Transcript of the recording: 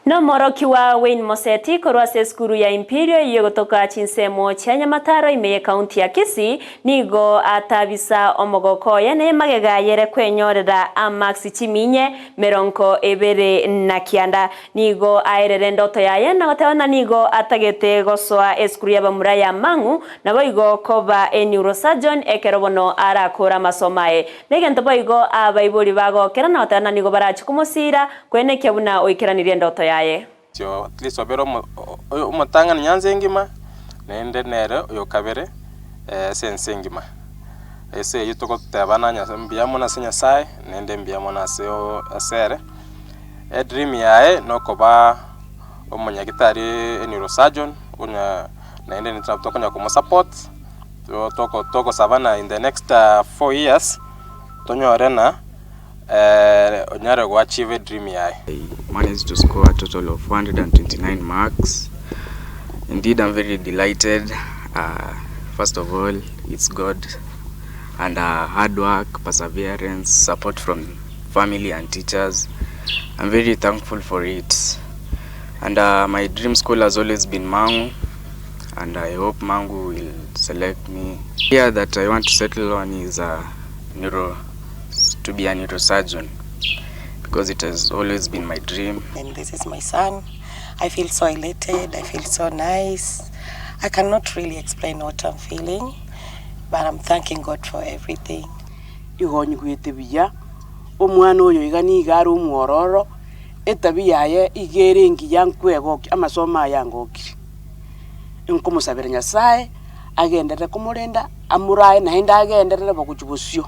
Nomorokigwa Wayne Moseti korwa ase esukuru ya Imperial eyio egotoka chinsemo chia Nyamataro ime y'ekaunti ya Kisii nigo atabisa omogoko oye na emagega ayere kwenyorera amarks chiminye merongo ebere na kianda. Nigo aerere endoto yaye na goteba ng'a nigo atagete gosoa esukuru y'abamura ya Mang'u naboigo koba eneurosurgeon ekero bono arakore amasomo aye. Negento boigo abaibori bagokera na goteba ng'a nigo barache komosiira Kwenekia buna oikeranirie endoto yaye. At least obere omotang'ani nyanza engima, naende nere oyokabere ase ense engima. Ase eyio togotebana Nyasae mbuya mono ase Nyasae, naende mbuya mono ase ase ere. Edream yaye nokoba omonyagitari eneurosurgeon, buna naende intwe nabo tokonyara komosupport, toko togosabana in the next 4 years, tonyore ng'a. onyare go achieve edream yaye. I managed to score a total of 429 marks. Indeed, I'm very delighted. Uh, first of all, it's God and uh, hard work, perseverance, support from family and teachers. I'm very thankful for it. And uh, my dream school has always been Mangu, and I hope Mangu will select me. Here that I want to settle on is uh, neuro, to be a neurosurgeon because it has always been my dream. And this is my son. I feel so elated. I feel so nice. I cannot really explain what I'm feeling, but I'm thanking God for everything. Igo nyigwete buya, omwana oyo iga nigo are omwororo, etabi yaye iga ere engiya nkwegokia amasomo aye angokire. Nkomosabera Nyasaye, agenderere komorenda, amorae naende agenderere bogochia bosio.